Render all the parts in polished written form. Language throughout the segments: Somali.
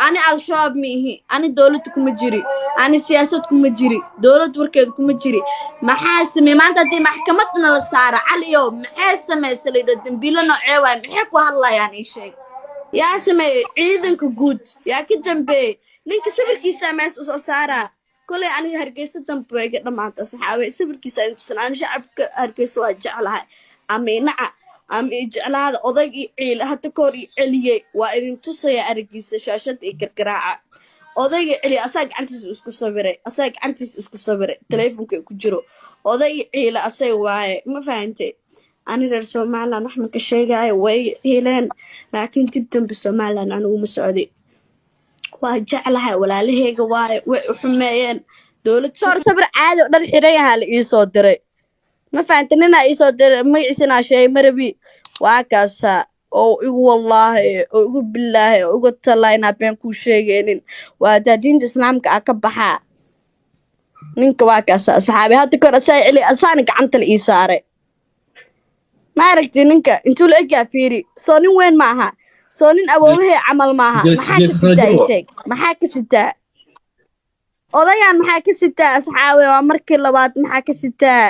Ani Al-Shabaab ma ihi, ani dowladda kuma jiri, ani siyaasad kuma jiri, dowlad warkeeda kuma jiri. Maxaa sameey maanta haddii maxkamadna la saaro, Caliyow? Maxay samaysa layidha? Dambiilo noocee waay? Maxay ku hadlayaan? Ii sheeg, yaa sameeyey? Ciidanka guud yaa ka dambeeyey? Ninka sawirkiisaa meesha usoo saaraa. Kolay aniga Hargeysa dambe way iga dhammaanta. Saxaabe, sawirkiisa idin tusan. Ani shacabka Hargeysa waa jeclahay, ama inaca ama i jeclaada. Odayg i ciil hadda kahor i celiyey waa idin tusaya aragiisa shaashada iyo gargaraaca. Odayga celiya asaa gacantiisa isku sawiray, asaa gacantiisa isku sawiray, taleefonka ku jiro. Odayga ciila asay waaye, ma fahantay? Ani reer Somaliland wax ma ka sheegaayo, way ciileen, laakiin dib dambe Somaliland anigu ma socday. Waa jeclahay walaalaheyga waaye, way u xumeeyeen dowlad. Soor sabir caadi oo dhar xiran yahaa la iisoo diray, ma fahantay? Ninaa iisoo diray, magaciisanaa sheegay marabi. Waa kaasa oo igu wallaahi oo igu bilaahi oo igu talaa inaa been kuu sheegaynin. Waa hadaa diinta Islaamka ah ka baxaa. Ninka waa kaasa, asxaabi. Hadda kahor asaa celi, asaana gacanta la ii saaray. Ma aragti ninka intuu la egyaa? Fiiri, soo nin weyn ma aha, soo nin awoowahey camal maaha. Maxaa ka 8 sano sitaa? jir Ii wa sheeg, maxaa ka sitaa odayan? Maxaa ka sitaa, asxaabe? Waa markii labaad. Maxaa ka sitaa?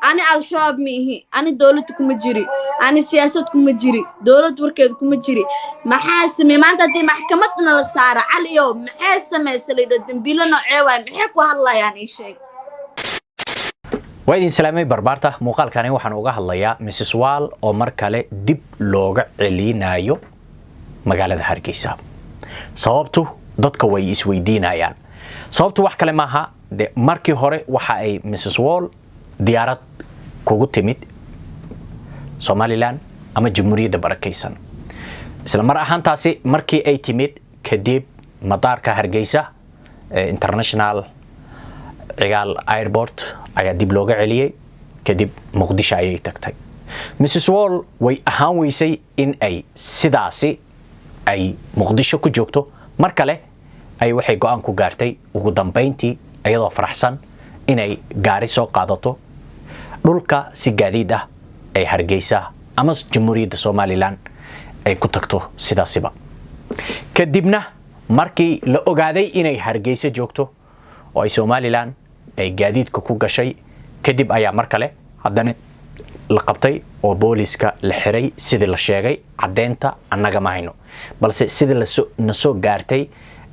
Ani Al-Shabaab ma ihi, ani dowladda kuma jiri, ani siyaasad kuma jiri, dowlad warkeeda kuma jiri. Maxaa sameey maanta haddii maxkamadna la saaro, Caliyow? Maxay samaysa layidha? Dambiilo noocee waay? Maxay ku hadlayaan? Ii sheeg. Waa idin salaamay barbaarta. Muuqaalkani waxaan uga hadlayaa Mrs Wall oo mar kale dib looga celinayo magaalada Hargeysa. Sababtu dadka way isweydiinayaan. Sababtu wax kale maaha de, markii hore waxa ay Mrs Wall diyaarad kugu timid Somaliland ama Jamhuuriyadda barakaysan. Isla mar ahaantaasi markii ay timid kadib madaarka Hargeysa ee International Cigaal Airport ayaa dib looga celiyey. Kadib Muqdisho ayay tagtay. Mrs Wall way ahaan weysay in ay sidaasi ay Muqdisho ku joogto. Mar kale ay waxay go-aan ku gaartay ugu dambayntii, iyadoo faraxsan, inay gaari soo qaadato dhulka si gaadiid ah ay Hargeysa ama Jamhuuriyadda Somaliland ay ku tagto sidaasiba. Kadibna markii la ogaaday inay Hargeysa joogto oo ay Somaliland ay gaadiidka ku gashay kadib, ayaa mar kale haddana la qabtay oo booliska la xiray, sidii la sheegay. Caddeynta annaga ma hayno, balse sidii na soo gaartay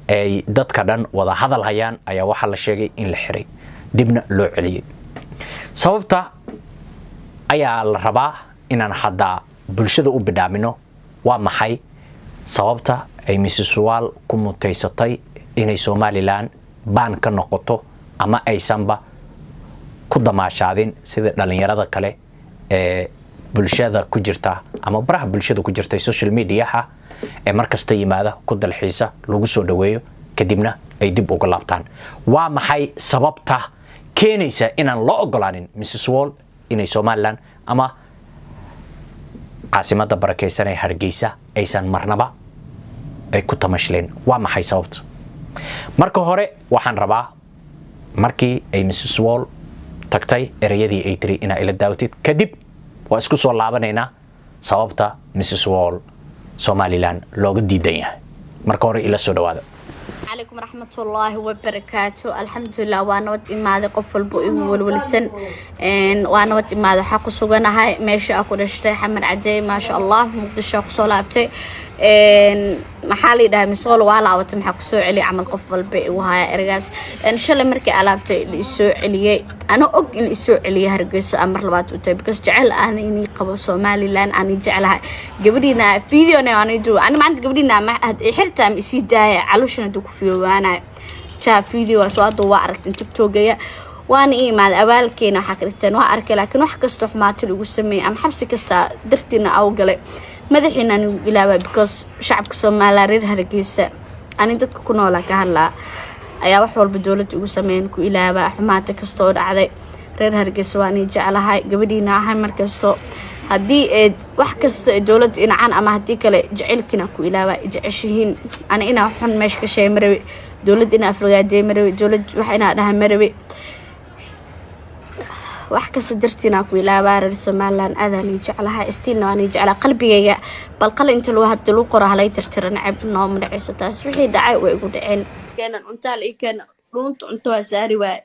ay dadka dhan wada hadal hayaan ayaa waxaa la sheegay in la xiray, dibna loo celiyey. Sababta ayaa la rabaa inaan hadda bulshada u bidhaamino. Waa maxay sababta ay Mrs Wall ku mutaysatay inay Somaliland baan ka noqoto ama aysanba ku damaashaadin sida dhallinyarada kale ee bulshada ku jirta ama baraha bulshada ku jirta, social mediaha, ee mar kasta yimaada, ku dalxiisa, lagu soo dhaweeyo, kadibna ay dib uga laabtaan? Waa maxay sababta keenaysa inaan loo ogolaanin Mrs Wall inay Somaliland ama caasimadda barakaysan ee Hargeysa aysan marnaba ay ku tamashleen? Waa maxay sababta? Marka hore waxaan rabaa markii ay Mrs Wall tagtay ereyadii ay tiri inaa ila daawatid, kadib waa isku soo laabanaynaa sababta Mrs Wall Somaliland looga diidan yahay. Marka hore ila soo dhawaada. Calaykum waraxmatullaahi wabarakaatu. Alxamdulilah, waa nabad imaaday. Qof walba igu welwelsan, waa nabad imaaday. Waxaa ku suganahay meesha aa ku dhashtay, Xamar Cadey, maasha Allah. Muqdisho kusoo laabtay. Maxaa la yidhahay? Misool waa laabatay, maxaa kusoo celiyay camal qof walba igu haya ergaas. Shalay markii alaabtay la isoo celiyey, ana og in la isoo celiyay Hargeyso aan mar labaad u tahay, because jecel aan inii qabo Somaliland, aan jeclahay. Gabadhiina videona aan duwa ani maanta gabadhiina ma xirtaa, ma isii daaya, calooshan haduu ku fiyoobaanayo jaa video waa soo hadda waa aragtan TikTokaya, waana ii imaaday. Abaalkeena waxaa ka dhigteen waa arkay, laakiin wax kasta xumaato lagu sameeyey ama xabsi kasta dartiina aw galay, madaxiina anigu ilaabaa, because shacabka Soomaaliya, reer Hargeysa, ani dadka ku noolaa ka hadlaa, ayaa wax walba dowladda ugu sameeyan ku ilaabaa xumaata kasta oo dhacday. Reer Hargeysa waan ii jeclahay, gabadhiina ahay. Markasto haddii eed wax kasta ee dowladda inacaan ama haddii kale, jecelkiina ku ilaabaa, jeceshihiin. Ani inaa xun meesha ka sheegay marabi, dowladda inaa aflagaadeey marabi, dowlad wax inaa dhaha marabi. Wax kasta dartiinaa ku ilaabaa. Reer Somaliland aadaan ii jeclahay, still-na waan ii jeclaa qalbigayga. Bal qal inta lagu hadda lagu qoro halay tirtira nacab nooma dhacayso taas. Wixii dhacay way igu dhaceen. Keenan cuntaa la ii keena, dhuunta cunto waa saari waaye.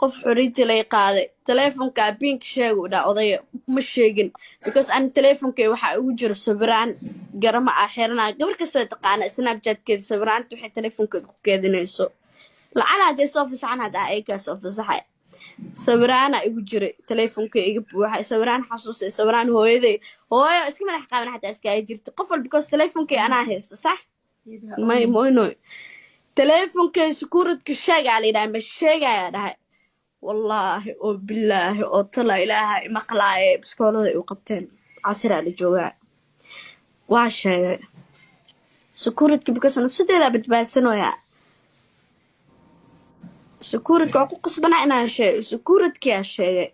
Qof xoriintii lay qaaday, teleefonka PIN-ka sheegu dhaa odaya, ma sheegin because ani teleefonkay waxaa igu jiro sawiraan garama ah xiranaa. Gabar kastoo taqaana Snapchatkeeda sawiraanta waxay teleefonkeeda ku keedinayso, lacala hadday soo fasaxan, haddaa ayagaa soo fasaxay. Sawiraana igu jiray, teleefonka iga buuxay sawiraan xasuusay, sawiraan hooyaday, hooyo iska madax qaaban xataa iskaaga jirta qof walba, because teleefonkay anaa haysta. Sax may moynoy teleefonkay security-ka sheegaa la yidhaha, ma sheegayaa dhahay. Wallaahi oo bilaahi oo tala ilaaha imaqlaaye, biskoolada ay u qabteen casiraa la joogaa. Waa sheegay security-ka because nafsadeedaa badbaadsanoyaa. Security-ka waa ku qasbanaa inaan sheego, security-kaa sheegay.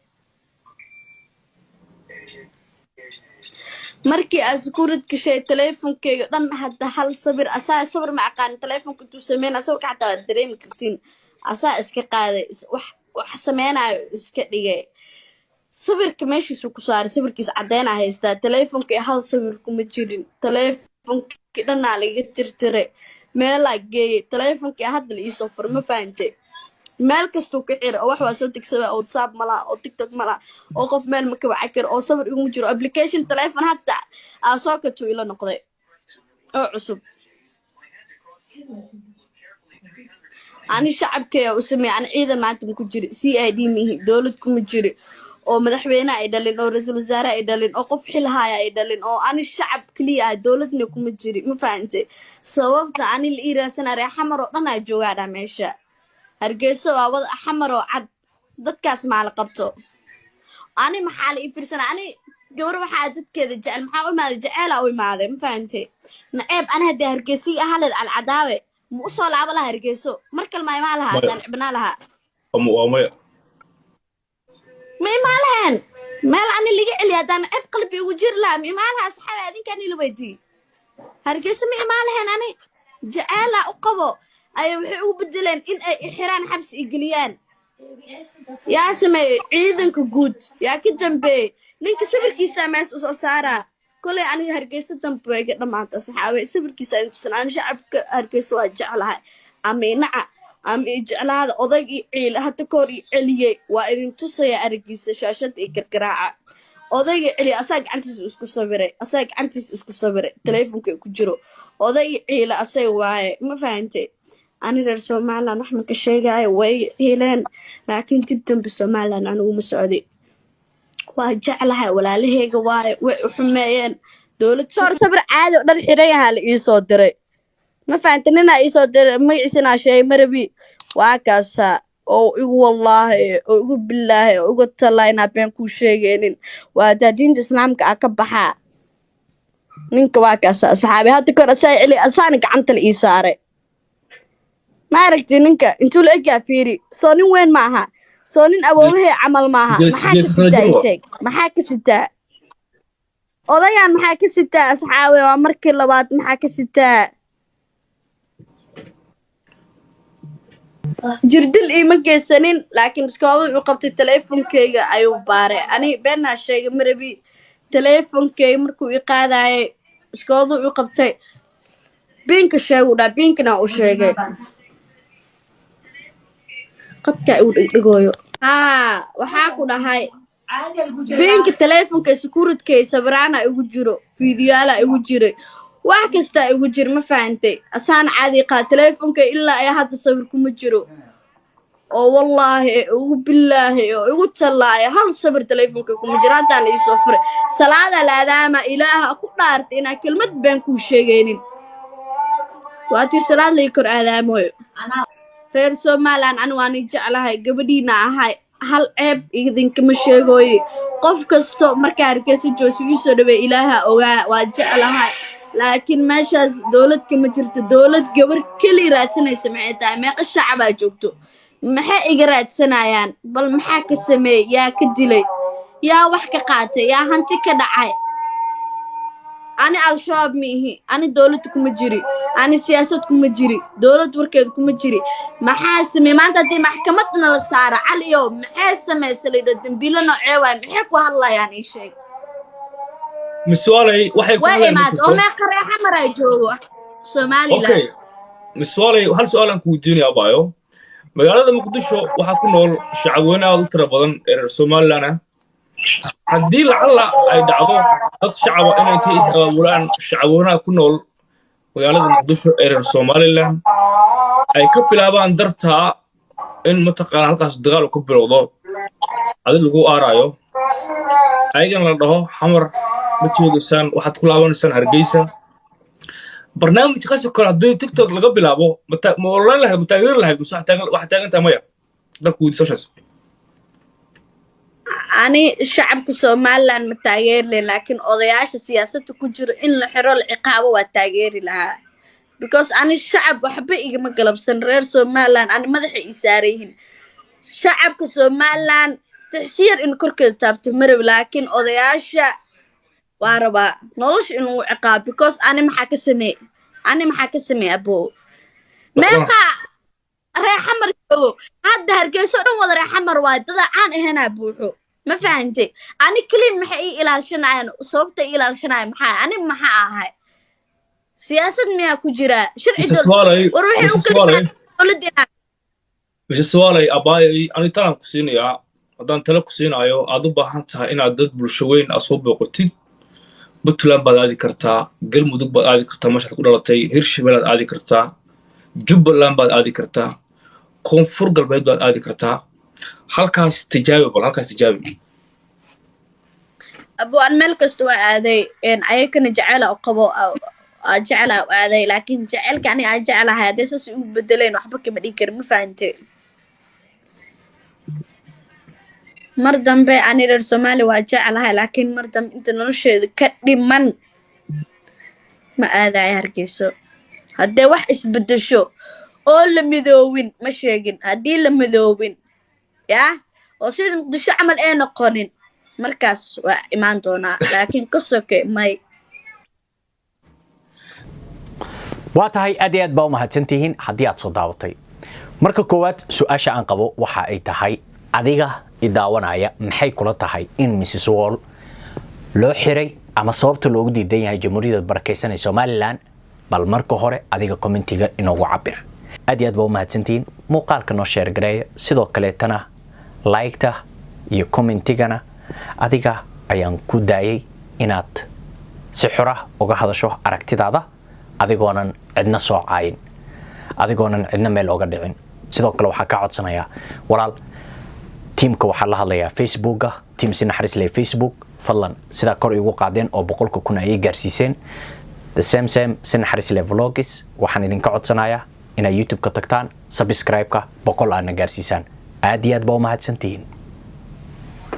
Markii aan security-ka sheegay teleefonkeyga dhan hadda hal sawir asaa sawir ma aqaan teleefonka intuu sameynaa sawirka xataa waad dareemi kartiin. Asaa iska qaaday, wax sameynayo iska dhigay, sawirka meeshiisu ku saaray, sawirkiis caddeynaa haystaa. Teleefonkii hal sawir kuma jirin, teleefonkii dhanaa laga tirtiray, meelaa geeyay teleefonkii. Hadda la iisoo furay, ma fahantay? Meel kastuu ka xiray oo wax waa soo degsada, oo WhatsApp ma laha, oo TikTok ma laha, oo qof meel ma ka waca karo, oo sawir iguma jiro application. Teleefon hadda aa soo katuu ila noqday oo cusub. Ani shacabkeya u sameeyay, ani ciidan maanta ma ku jiri, CID mihi, dowlad kuma jiri, oo madaxweyne ay dhalin, oo ra-iisul wasaare ay dhalin, oo qof xil haaya ay dhalin, oo ani shacab keliya ah, dowladna kuma jiri. Ma fahantay sababta ani la ii raadsana? Reer Xamar oo dhan aa joogaadha meesha. Hargeysa waa wada Xamar oo cad. Dadkaas maa la qabto? Ani maxaa la ii fiirsana? Ani gabar waxaa dadkeeda jecel. Maxaa u imaaday? Jeceelaa u imaaday, ma fahantay? Naceeb ani haddii Hargeysa ahaa leed Alcadaawe ma usoo laabo laha Hargeyso mar kale? Ma imaan lahaa? Maya. Haddaan cibnaa lahaa. Waa maya. Ma imaan lahayn meel ani liga celiya. Haddaan ceb qalbi ugu jiri lahaa, ma imaan lahaa? Asxaabi, adinkaan ila weydiiyey, Hargeysa ma imaan lahayn. Ani jeceelaa u qabo ayay waxay ugu bedeleen in ay i xiraan, xabsi i geliyaan. Yaa sameeyey? Ciidanka guud yaa ka dambeeyey? Ninka sawirkiisaa mees usoo saaraa. Kolay aniga Hargeysa dambe way iga dhammaanta. Saxaabe, sawirkiisa in tusan. Ani shacabka Hargeysa waa jeclahay, ama inaca ama i jeclaada. Odayg i ciil hadda kahor i celiyey waa idin tusaya aragiisa, shaashada iyo gargaraaca. Odayga celiya asaa gacantiisa isku sawiray, asaa gacantiisa isku sawiray, teleefonka ku jiro. Odayga ciila asaga waaye, ma fahantay? Ani reer Somaliland wax ma ka sheegaayo, way ciileen, laakiin dib dambe Somaliland anigu ma socday. Waa jeclahay walaalaheyga waaye, way u xumeeyeen dowlad. Soor sabir caadi oo dhar xiran yahaa la iisoo diray, ma fahantay? Ninaa iisoo diray, magaciisana sheegay marabi. Waa kaasa oo igu wallaahi oo igu bilaahi oo igu talaa inaa been kuu sheegaynin. Waa hadaa diinta islaamka ah ka baxaa. Ninka waa kaasa, asxaabi, hadda kor asaa celi, asaana gacanta la ii saaray. Ma aragti ninka intuu la egyaa? Fiiri, soo nin weyn ma aha, soo nin awoowahee camal maaha. Maxaa ka 80 sano sitaa? jir Ii wa sheeg, maxaa ka sitaa odayan? Maxaa ka sitaa, asxaabe? Waa markii labaad. Maxaa ka sitaa? Jirdil iima geysanin, laakiin biskooda wuxuu qabtay teleefonkeyga ayuu baaray. Ani beenaa sheegay marabi. Teleefonkeyga markuu i qaadayay biskooda wuxuu qabtay, PIN-ka sheegu dhaa, PIN-kana u sheegay. Qadkaa igu dhigdhigooyo. Haa, waxaa ku dhahay PIN-ka teleefonka security-kay sawiraana igu jiro, fiidiyoala igu jiray, wax kastaa igu jira, ma fahantay? Asaana caadi qaad teleefonka, ilaa ay hadda sawir kuma jiro, oo wallaahi ugu bilaahi oo igu tallaayo hal sawir teleefonka kuma jiro. Haddaan iisoo furay, salaada la adaama, ilaaha ku dhaartay inaa kelmad been kuu sheegaynin. Waatii salaad lay kor aadaamooyo. Reer Somaliland ani waan i jeclahay, gabadhiina ahay, hal ceeb idinkama sheegooye. Qof kasto markaa Hargeysa joosi ii soo dhaweey, ilaaha ogaa, waa jeclahay, laakiin meeshaas dowlad kama jirto. Dowlad gabar keli raadsanaysa maxay tahay? Meeqa shacabaa joogto? Maxay iga raadsanayaan? Bal maxaa ka sameeyey? Yaa ka dilay? Yaa wax ka qaatay? Yaa hanti ka dhacay? Ani Al-Shabaab ma ihi, ani dowladda kuma jiri, ani siyaasad kuma jiri, dowlad warkeeda kuma jiri. Maxaa sameey maanta haddii maxkamadna la saara, Caliyow? Maxay samaysa lidho? Dambiilo noocee waay? Maxay ku hadlayaan? Ii sheeg. Miss Waalay, waxay ku Waa hadlayaan ma imaad oo jirto. Meeqa reexa maraa joogo Somaliland? Okay, Miss Waalay, hal su'aal aan ku weydiinaya, abaayo. Magaalada Muqdisho waxaa ku nool shacabweyne aad u tiro badan ee reer Somaliland ah. Haddii lacalla ay dhacdo dad shacaba inay intay is abaabulaan, shacabweynaha ku nool magaalada Muqdisho ee reer Somaliland ay ka bilaabaan dartaa in mataqaana halkaas dagaal uu ka bilowdo, adi lagu aaraayo, ayagana la dhaho Xamar ma joogaysaan, waxaad ku laabanaysaan Hargeysa, barnaamij qasab kale haddii TikTok laga bilaabo, ma ololan lahayd? Ma taageeri lahayd mise waxaa taagantaa maya? Dalku weydiisashaas. Ani shacabka Somaliland ma taageeri lahin, laakiin odayaasha siyaasadda ku jiro in la xiro, la ciqaabo, waa taageeri lahaa, because ani shacab waxba igama galabsan. Reer Somaliland ani madaxa ii saaran yihiin. Shacabka Somaliland tixsiyar in korkeeda taabto marabi, laakiin odayaasha waa rabaa nolosha in lagu ciqaabo, because ani maxaa ka sameey? Ani maxaa ka sameey, abo? Meeqa reexamar joogo hadda? Hargeyso dhan wada reexamar waay, dada caan ahaynaa buuxo. Ma fahantay? Ani keliya maxay ii ilaalshanayaan? Sababta ii ilaalshanaya maxaa? Ani maxaa ahay? Siyaasad miyaa ku jiraa? Sharci Mrs. Waalay, war waxay u Mrs. Waalay, dowladda. Mrs. Waalay, abaayay, ani talaan ku siinayaa. Haddaan talo ku siinaayo, aad u baahan tahay inaad dad bulsho weyn aad soo booqatid, Puntland baad aadi kartaa, Galmudug baad aadi kartaa, meeshaad ku dhalatay, Hirshabelle aad aadi kartaa, Jubbaland baad aadi kartaa, Koonfur Galbeed baad aadi kartaa. Halkaas tijaabi, bal halkaas tijaabi. Abo, aan meel kasta waa aaday, ayakana jecela u qabo, aa jecela u aaday, laakiin jecelka aniga aan jecelahay haddii saas ugu bedeleen, waxba kama dhigi kari. Ma fahante? Mar dambe ani reer Soomaali waa jecelahay, laakiin mar dambe inta nolosheedu ka dhiman ma aadayo Hargeyso. Haddee wax isbedesho oo la midoowin, ma sheegin, haddii la midoowin yaa oo sida Muqdisho camal ee noqonin, markaas waa imaan doonaa, laakiin ka soke may. Waa tahay, aad iyo aad baa u mahadsantihiin haddii aad soo daawatay. Marka koowaad, su-aasha aan qabo waxa ay tahay: adiga i daawanaya, maxay kula tahay in Mrs Wall loo xiray ama sababta loogu diidan yahay Jamhuuriyadda barakeysan ee Somaliland? Bal marka hore adiga commentiga inoogu cabir. Aad iyo aad baa u mahadsantihiin. Muuqaalka noo share gareeya, sidoo kaleetana like-ta iyo commentigana adiga ayaan ku daayay inaad si xura uga hadasho aragtidaada, adigoonan cidna soo caayin, adigoonan cidna meel oga dhicin. Sidoo kale waxaa ka codsanayaa walaal tiimka, waxaa la hadlayaa Facebooka, tiim Si Naxariis Leh Facebook. Fadlan, sidaa kor igu qaadeen oo 100,000 ayay gaarsiiseen, the same same Si Naxariis Leh Vlogs, waxaan idinka codsanayaa inaad YouTube ka tagtaan, subscribe-ka 100 aadna gaarsiisaan. Aad iyo aad baa u mahadsantihiin.